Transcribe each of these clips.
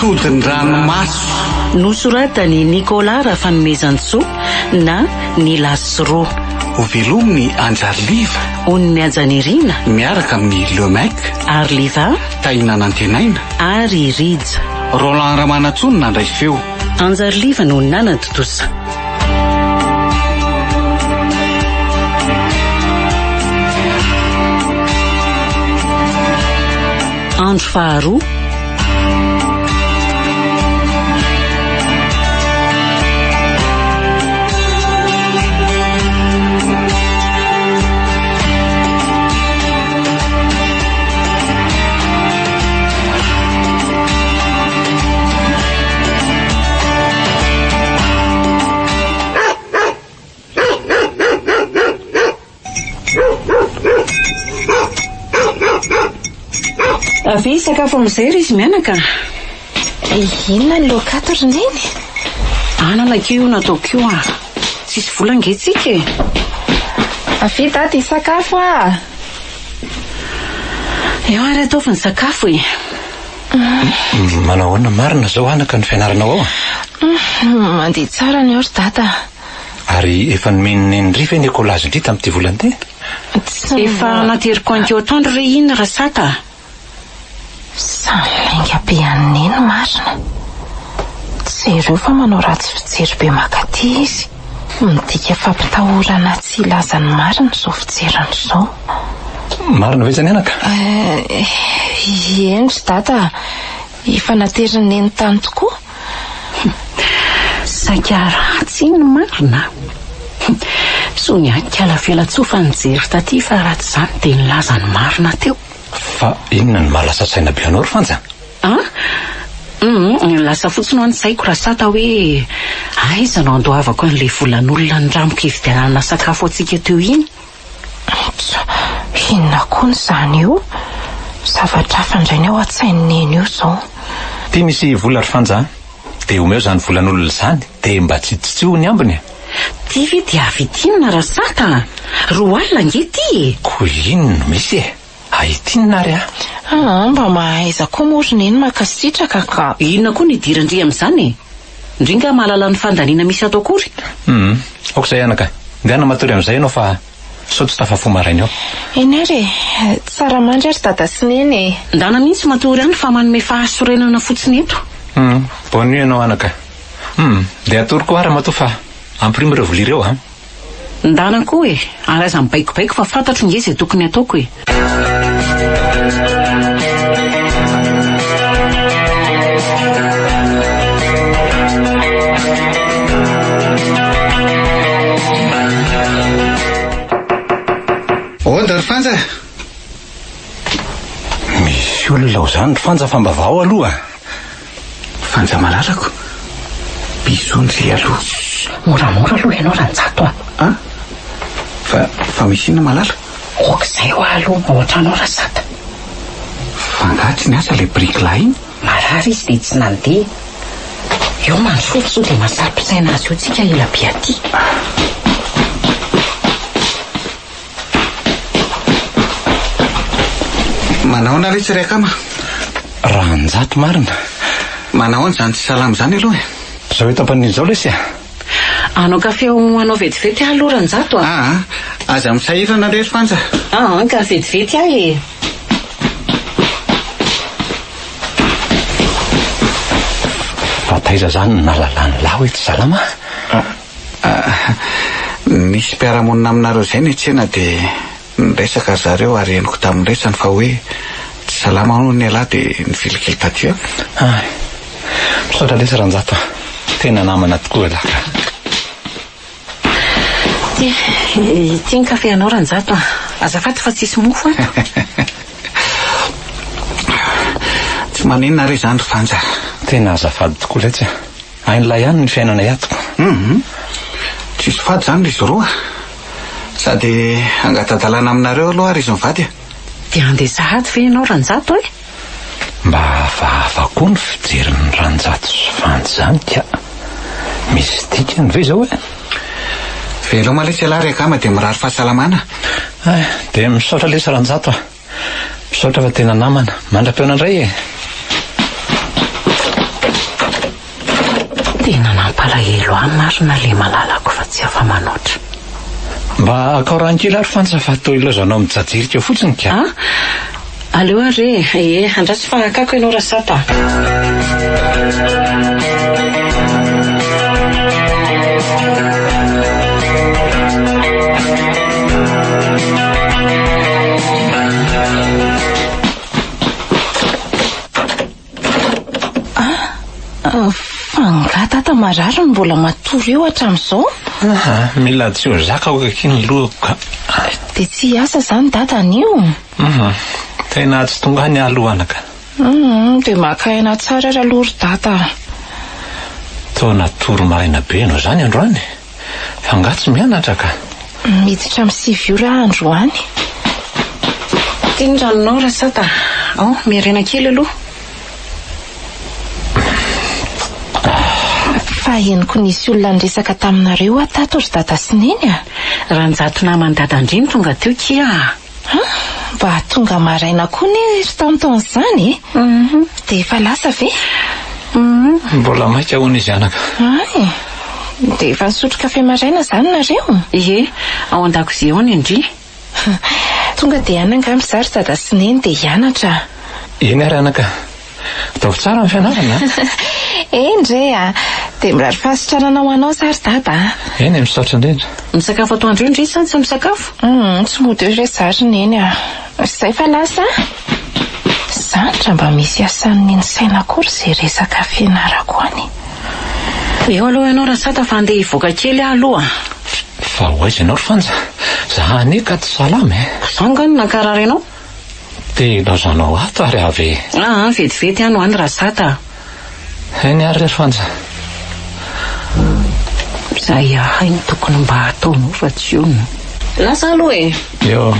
Todin-dranomaso. Nosoratan'i Nicolas Rafanomezantsoa na Ny Lasro. Hovelomin'i Anjariliva. Ony Mihajanirina. Miaraka amin'i Le Mec. Ariliva. Tahina Nantenaina. Ary Rija. Roland Ramanantsoa no nandray feo. Anjariliva no nanatontosa. Andro faharoa. Avia hisakafo amin'izay ry izy mianaka. Inona ny laoka ato ry Neny? Anana akia io nataoko io ah. Tsisy vola ange tsika e. Avia dada hisakafo ah. Eo ary ataovy ny sakafo e. Manao ahoana marina izao anaka ny fianaranao ao? Mandeha tsara ny ao ry dada. Ary efa nomen'i Neny Ry ve ny écolage-ndry tamin'ity volana ity? Tsy Efa nateriko ankeo atoandro re iny Rasata a! Samy lainga be an'i Neny marina. Jereo fa manao ratsy fijery be makaty izy. Midika fampitahorana tsy hilaza ny marina izao fijeriny izao. Marina ve izany anaka? Eny ry dada a! Efa naterin'i Neny tany tokoa. Saika ratsy iny marina a! Soa ny ahy kala Felatsoa fa nijery taty fa raha tsy izany dia nilaza ny marina teo. Fa inona no maha lasa saina be anao ry Fanja? An? Humm, lasa fotsiny hoa ny saiko Rasata hoe aiza no andoavako an'ilay volan'olona nindramiko hividianana sakafo antsika teo iny? Tsa, inona koa izany io? Zavatra hafa indray ny ao an-tsain'i Neny io izao. Ty misy vola ry Fanja a! Dia omeo izany volan'olona izany dia mba tsitsitsio ny ambiny e! Ty ve dia hahavita inona Rasata a? Roalina ange ty e! Koa inona no misy e? Ahitinina ary a! Aa, mba mahaiza koa moa ry Neny mankasitraka ka! Inona koa no idiran-dry amin'izany e? Ndry nga mahalala ny fandaniana misy ato akory? Hum, aoka izay anaka. Ndehana matory amin'izay ianao fa sao tsy tafafoha maraina eo. Eny ary e! Tsara mandry ary Dada sy Neny e! Ndana mihitsy matory any fa manome fahasorenana fotsiny eto. Hum, bonne nuit ianao anaka. Hum, ndeha hatory koa aho ramatoa fa ampirimo ireo vilia ireo a! Ndana koa e! Ary aza mibaikobaiko fa fantatro nge izay tokony ataoko e! Ode ry Fanja! Misy olona ao izany ry Fanja fa mba vao aloha. Fanja malalako, bisous ndry aloha. Moramora aloha ianao Ranjato a! An? Fa, fa misy inona malala? Ok izay hoa aloha ao an-trano ao Rasata. Fa angaha tsy niasa ilay biriky lahy iny? Marary izy dia tsy nandeha. Eo mandroso sao dia mahasaro-pisaina azy eo tsika ela be aty. Manahoana letsy ry akama? Ranjato marina. Manahoana izany tsy salama izany aloha e? Izao eto ampanina izao lesy a! Hanao kafe ho anao vetivety aho aloha Ranjato a! Aa, aza misahirana re ry Fanja. Aa, ka vetivety aho e! Fa taiza izany no nahalalan'lah hoe tsy salama? Nisy mpiara-monina aminareo izay niantsena dia niresaka ry zareo ary henoko tamin'ny resany fa hoe tsy salama hono ialahy dia nivilikely taty aho. Hay. Misaotra lesy Ranjato a. Tena namana tokoa ialahy ka. Ity, ity ny kafe anao Ranjato a. Azafady fa tsisy mofo ato. Tsy maninona re izany ry Fanja. Tena azafady tokoa letsy a. Hain'ilay ihany ny fiainanay ato. Hum. Tsisy fady izany ry izy roa. Sady hangata-dalàna aminareo aloha ary izy mivady a. Dia handeha sahady ve ianao Ranjato e? Mba hafahafa koa ny fijerin'i Ranjato sy Fanja izany ka. Misy dikany ve izao e? Veloma lesy ialahy ry akama dia mirary fahasalamana. Hay, dia misaotra lesy Ranjato a. Misaotra fa tena namana. Mandra-pihaona indray e! Tena nampalahelo ahy marina le malalako fa tsy afa-manoatra. Mba akao rano kely ary Fanja fa toa ilaozanao mijajirika eo fotsiny ka. A! Aleo ary e! Ee, andraso fa hakako ianao Rasata a! Ah, fa angaha dada marary no mbola matory eo hatramin'izao? Aha, mila tsy ho zakako akia ny lohako ka. Dia tsy hiasa izany dada anio? Hum, tena tsy tonga any aho aloha anaka. Hum, dia maka aina tsara ary aloha ry dada a. Toa natory maraina be ianao izany androany. Fa angaha tsy mianatra ka? Miditra amin'ny sivy ora aho androany. Ity ny ranonao Rasata a. Ao, miharena kely aloha. Fa henoko nisy olona niresaka taminareo aho tato ry dada sy neny a. Ranjato naman'i dada-ndry no tonga teo kia a. Ha? Mba tonga maraina koa anie ry tonton izany e! Dia efa lasa ve? Mbola maika hono izy anaka. Hay! Dia efa nisotro kafe maraina izany nareo? Ie, ao an-dakozia ao ny an-dry. Tonga dia any angamba izaho ry dada sy neny dia hianatra. Eny ary anaka. Ataovy tsara ny fianarana a! Eny re a! Dia mirary fahasitranana ho anao za ry dada a! Eny e, misaotra indrindra. Misakafo atoandro eo ndry sa tsy misakafo? Humm, tsy mody eo re za ry neny a! Izay fa lasa a! Zany raha mba misy asan'ny ny saina akory izay resaka fianarako any. Eo aloha ianao Rasata fa andeha hivoaka kely aho aloha. Fa ho aiza ianao ry Fanja? Za anie ka tsy salama e! Za angaha no nankarary anao? Dia ilaozanao ato ary avy e! Aa, vetivety any ho any Rasata a! Eny ary ry Fanja. Izay ahay no tokony mba hataonao fa tsy io no. Lasa aloha e! Eo.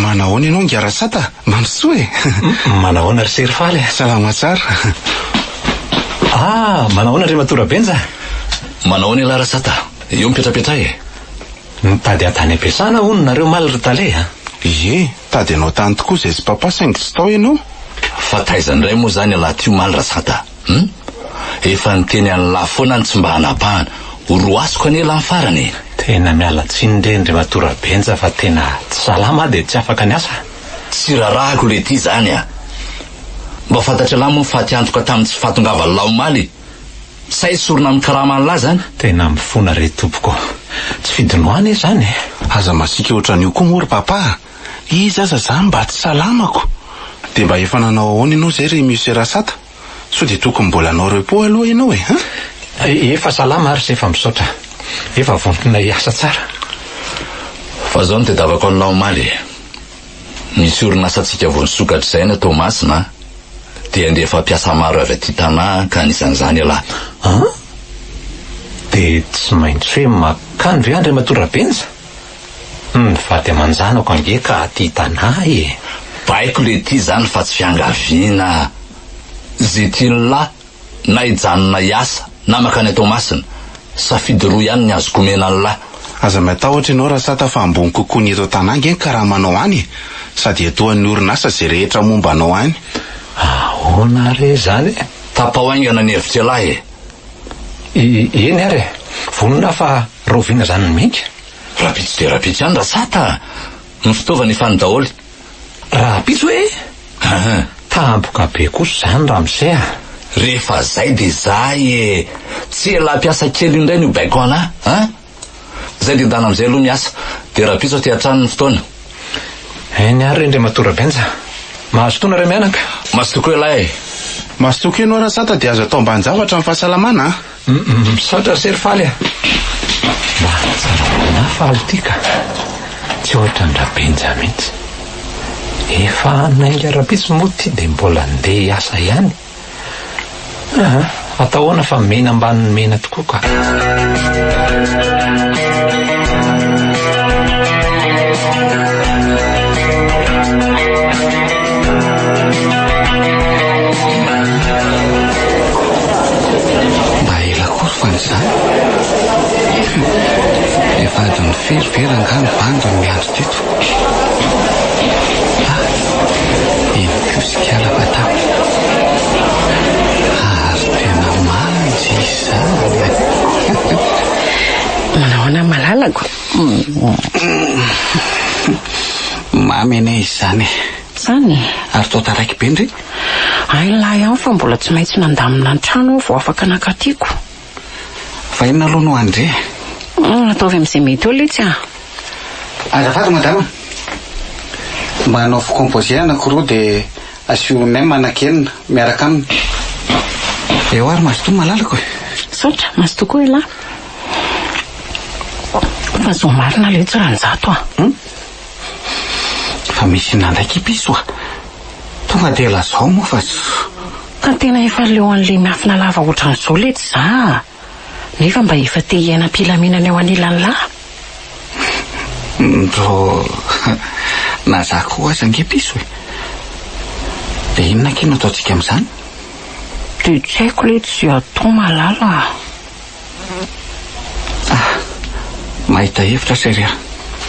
Manahoana ianao Ingahy Rasata? Mandrosoa e! Manahoana ry Serifaly e? Salama tsara. Ah, manahoana Andriamatoa Rabenja? Manahoana ialahy Rasata? Eo mipetrapetraha e! Nitady ahy tany am-piasana hono nareo omaly ry tale a! Ie, tady anao tany tokoa izay sy papa saingy tsy tao ianao. Fa taiza indray moa izany ialahy ty omaly Rasata? Hum? Efa niteny an'lah foana ny tsy mba hanapahana. Ho roasiko anie lah ny farany e! Tena miala tsiny re Andriamatoa Rabenja fa tena tsy salama aho dia tsy afaka niasa. Tsy rarahako letia izany a! Mba fantatr'ialahy moa ny faty antoka tamin'ny tsy fahatongavan'lah omaly e! Sa esorina amin'ny karaman'lah izany? Tena mifona re tompoko. Tsy fidiny ho ahy anie izany e! Aza masiaka ohatran'io koa moa ry papa a! Iza aza izany mba tsy salamako? Dia mba efa nanao ahoana ianao izay ry Monsieur Rasata? Sao dia tokony mbola hanao repos aloha ianao e, hein? Efa salama ary Zefa misaotra. Efa vonona hiasa tsara. Fa zao no tedavako an'lah omaly e. Misy orinasantsika vao nisokatra izay any Toamasina an. Dia handefa mpiasa maro avy aty Tanà ka anisan'izany ialahy. An? Dia tsy maintsy hoe makany ve Andriamatoa Rabenja? Ny vady aman-janako ange ka aty Tanà e. Baiko letia izany fa tsy fiangaviana. Ze tian'lah na hijanona hiasa na makany Toamasina, safidy roa ihany ny azoko omena an'lah. Aza matahotra ianao Rasata fa ambony kokoa ny eto an-tanà ange ny karamanao any e! Sady etoan'ny orinasa ze rehetra momba anao any. Ahoana re izany e? Tapaho haingana ny hevitr'ialahy e! Eny ary e! Vonona aho fa rahoviana izany ny miainga? Rahampitso dia rahampitso ihany Rasata a! Ny fitaovana efa any daholo. Rahampitso e! Aa! Tampoka be kosa izany ramose a! Rehefa zay dia zay e! Tsy elah mpiasa kely io indray no hibaiko anah a! Zay dia ndana amizay aloha miasa, dia rahampitso aty hatrany ny fotoana. Eny ary re Andriamatoa Rabenja. Mazotoa nareo mianaka. Mazotoa koa elah e! Mazotoa koa ianao Rasata dia azo atao ambanin-javatra ny fahasalamana a! Misaotra ry Serifaly a! Mba tsara fanahy faly ity ka! Tsy ohatran-dRabenja mihitsy. Efa hanainga rahampitso moa ity dia mbola ndeha hiasa ihany. Aa, atao ahoana fa mena ambanin'ny mena tokoa ka! Efa adin'ny firy ve rangahy ny bandy no miandry teto? Ah, iny kosa ikala fa tapitra. Ary tena manja izany. Manao ahoana malalako? Mamy anie izany e. Izany e? Ary toa taraiky be ndry? Hay lahy ihany fa mbola tsy maintsy nandamina ny trano aho vao afaka nankaty-ko. Fa inona aloha no any ndry e? Ataovy amin'izay mety eo letsy a! Azafady madama, mba anaovy composé anakiroa dia asio nem anakienina miaraka aminy. Eo ary mazotoa malalako e! Misaotra, mazotoa koa elah. Fa zao marina letsy Ranjato a! Hum? Fa misy inona indray ki piso a! Tonga dia lazao moa fa. Ka tena efa leo an'le miafina lava ohatran'izao letsy za a! Nefa mba efa te hiaina am-pilaminana eo anilan'lah. Ndrô na za koa aza ange piso e! Dia inona akia no ataontsika amin'izany? Dia tsy haiko letsy ze atao malala a! Ah! Mahita hevitra chérie a!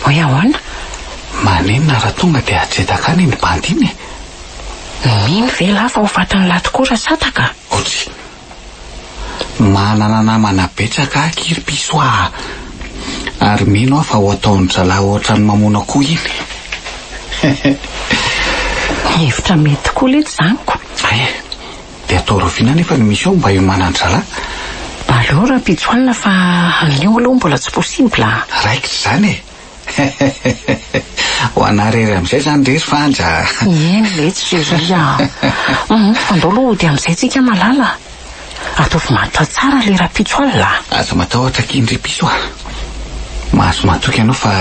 Hoe ahoana? Maninona raha tonga dia ajedaka any iny bandy iny e? Mino ve lah fa ho fatin'lah tokoa Rasataka? Otsy! Manana namana betsaka ahy akia ry piso a! Ary mino aho fa ho ataon-dry zalahy ohatran'ny mamono akoho iny. Hevitra mety tokoa letsy izany ko! Hay e! Dia atao rahoviana anefa ny mission mba hiomanan-dry zalahy? Aleo rahampitso alina fa anio aloha mbola tsy possible a! Raikitra izany e! Ho anà irery amin'izay izany ry ry Fanja a! Eny letsy chérie a! Hum, andao aloha hody amin'izay tsika malala a! Ataovy matotra tsara ilay rahampitso alina a! Aza matahotra akia ndry piso a! Mahazo matoky anao fa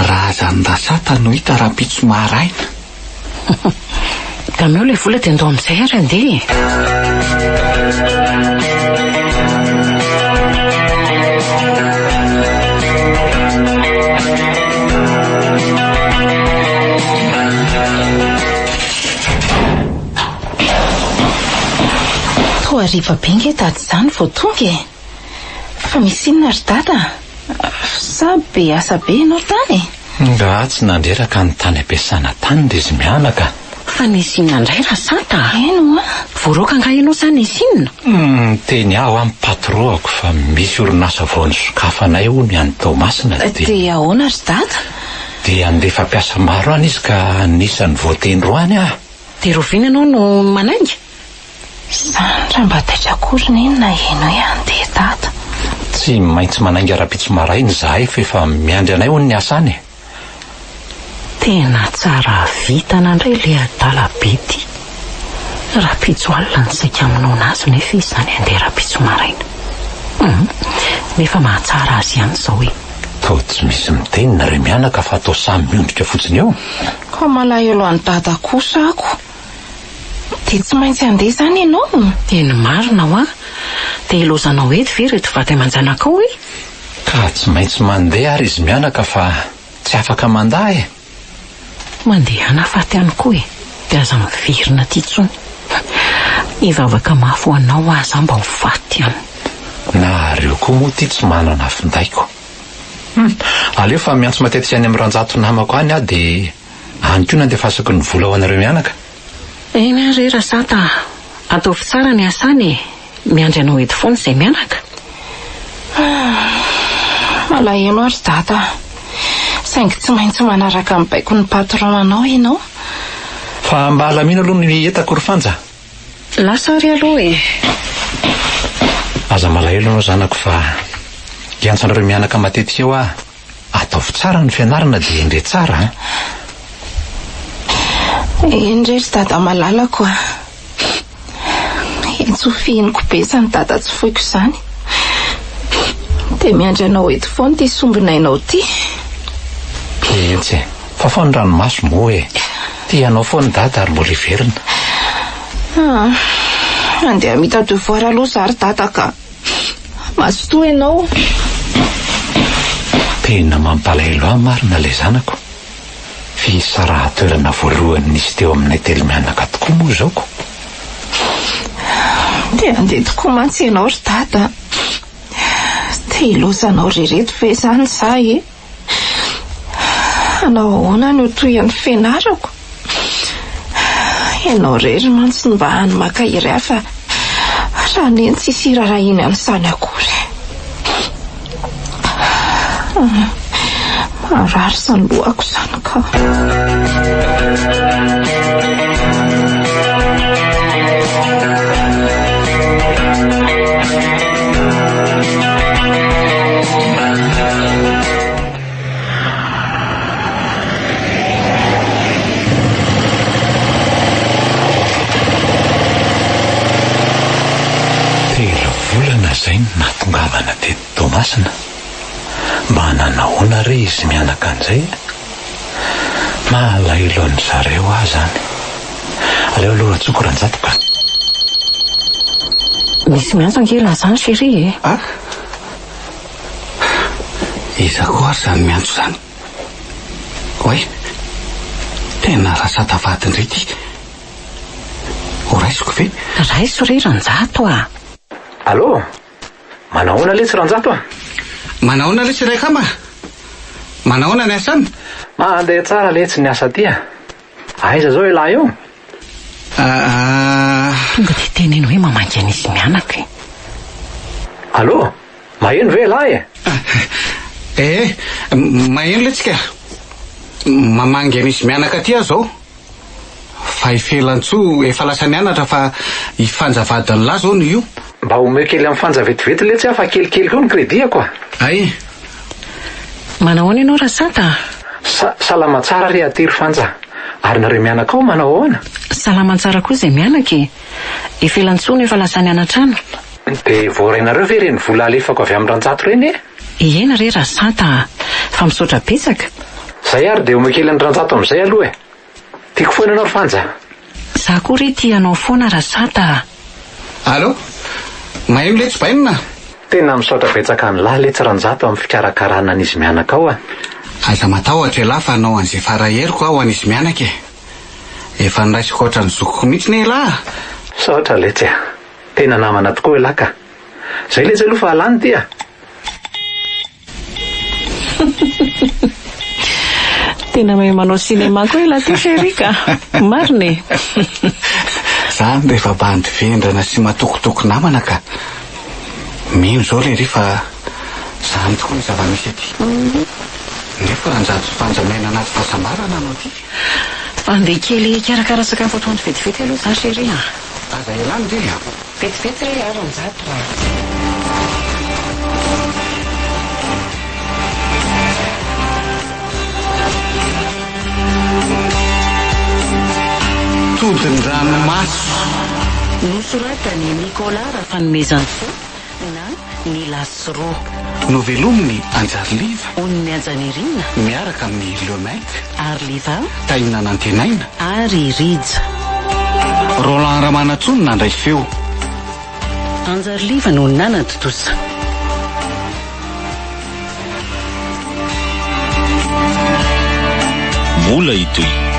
razan'ny rasata no hita rahampitso maraina. Dia omeo ilay vola dia ndao amin'izay ary handeha e! Toa hariva be nge dada izany vao tonga e! Fa misy inona ry dada? Sa be asa be ianao tany e? Nga tsy nandreraka ny tany am-piasana tany ry izy mianaka? Fa nisy inona indray Rasata a? Eny oa. Voaroaka angaha ianao sa nisy inona? Niteny aho amin'ny patron-ako fa misy orinasa vao nisokafanay hono any Toamasina dia. Dia ahoana ry dada? Dia handefa mpiasa maro any izy ka anisan'ny voatendry ho any aho. Dia rahoviana ianao no manainga? Izany raha mba taitra akory neny naheno hoe handeha dada. Tsy maintsy manainga rahampitso maraina izahay fa efa miandry anay hono ny asa any e. Tena tsara vintana indray ilay adala be ity. Rahampitso alina no saika hamonoana azy nefa izy izany handeha rahampitso maraina. Hum, nefa mahatsara azy ihany izao e. Toa tsy misy miteny nareo mianaka fa toa samy miondrika fotsiny eo. Ka malahelo an'i dada kosa ako. Dia tsy maintsy handeha izany ianao? Tena marina hoa! Dia ilaozanao eto ve ireto vady aman-janakao e? Ka tsy maintsy mandeha ary izy mianaka fa tsy afaka mandà e! Mandehana faty any koa e! Dia aza miverina aty intsony. Hivavaka mafy ho anao aho za mba ho faty any. Nareo koa moa ity tsy manana findaiko. Hum! Aleo fa miantso matetika any amin'i Ranjato namako any aho dia Any koa nandefasako ny vola ho anareo mianaka. Eny ary re Rasata a! Ataovy tsara ny asa any e! Miandry anao eto foana izay mianaka. Malahelo aho ry Dada a! Saingy tsy maintsy manaraka ny baikon'ny patron anao ianao. Fa mba alamino aloha ny entako ry Fanja. Lasa ary aloha e! Aza malahelo ianao zanako fa hiantso anareo mianaka matetika eo aho. Ataovy tsara ny fianarana dia hendre tsara an! Eny re ry dada malalako a! Eny tsy ho fihiniko be izany dada tsy foiko izany. Dia miandry anao eto foana ity sombinainao ity. Etsy e! Fafao ny ranomaso moa e! Tia anao foana dada ary mbola hiverina. Ah, andeha hamita devoir aloha za ry dada ka. Mazotoa ianao. Tena mampalahelo ahy marina ilay zanako. Fisarahan-toerana voalohany nisy teo aminay telo mianaka tokoa moa izao ko. Te handeha tokoa mantsy ianao ry dada. Dia ilaozanao ry reto ve izany za e? Hanao ahoana no ho tohin'ny fianarako? Ianao irery mantsy no mba hany mankahery ahy fa raha neny tsisy hiraharahiany an'izany akory. Marary izany lohako izany ka. Telo volana izay no nahatongavana teto Toamasina. Mba nanahoana re izy mianaka an'izay e? Malahelo an-dry zareo aho izany. Aleo aloha antsoiko Ranjato ka. Misy miantso ange lahy izany chérie e! Ah! Iza koa ary izany miantso izany? Oay! Tena rasata vady indray ity. Ho raisiko ve? Raiso re Ranjato a! Allô? Manahoana letsy Ranjato a? Manahoana letsy Raikama a? Manahoana ny asa any? Mandeha tsara letsy ny asa aty a! Aiza izao ialahy io? Ah. Tonga dia teneno hoe mamangy an'izy mianaka e. Allô? Maheno ve ialahy e? Eh, maheno letsy ka. Mamangy an'izy mianaka aty aho izao. Fa i Felantsoa efa lasa nianatra fa i Fanja vadin'i lahy izao no io. Mba omeo kely amin'i Fanja vetivety letsy aho fa kelikely koa ny crédit-ako a! Hay! Manahoana ianao Rasata a? Sa, salama tsara re aty ry Fanja. Ary nareo mianaka ao manao ahoana? Salama tsara koa izay mianaka e! I Felantsoa no efa lasa nianatra any. Dia voarainareo ve ireny vola alefako avy amin'i Ranjato ireny e? Eny re Rasata a! Fa misaotra betsaka. Zay ary dia omeo kely an'i Ranjato amin'izay aloha e! Tiako foana ianao ry Fanja a! Za koa re tia anao foana Rasata a! Allô? Maheno letsy bainina a! Tena misaotra betsaka an'lah letsy Ranjato amin'ny fikarakarana an'izy mianaka ao a! Aza matahotra elah fa hanao an'izay fara heriko aho ho an'izy mianaka e! Efa noraisiko ohatran'ny zokiko mihitsy ne elah a! Misaotra letsy a! Tena namana tokoa elah ka! Zay letsy aloha fa lany ity a! Tena mahay manao cinéma koa ialahy ty chérie ka! Marina e! Zany rehefa bandy vendrana sy matokitoky namana ka! Mino zao lery fa zany tokoa ny zava-misy aty. Nefa Ranjato sy Fanja miaina anaty fahasambarana anao ty. Fa andeha kely hikarakara sakafo atoandro vetivety aloha za chérie a! Aza ialana re a! Vetivety re a Ranjato a! Todin-dranomaso. Nosoratan'i Nicolas Rafanomezantsoa na Ny Lasro. Novelomin'i Anjariliva. Onin'i Hajanirina. Miaraka amin'i Le Mec. Arliva. Tahina Nantenaina. Ary Rija. Roland Ramanantsoa no nandray feo. Anjariliva no nanatontosa. Mbola hitohy.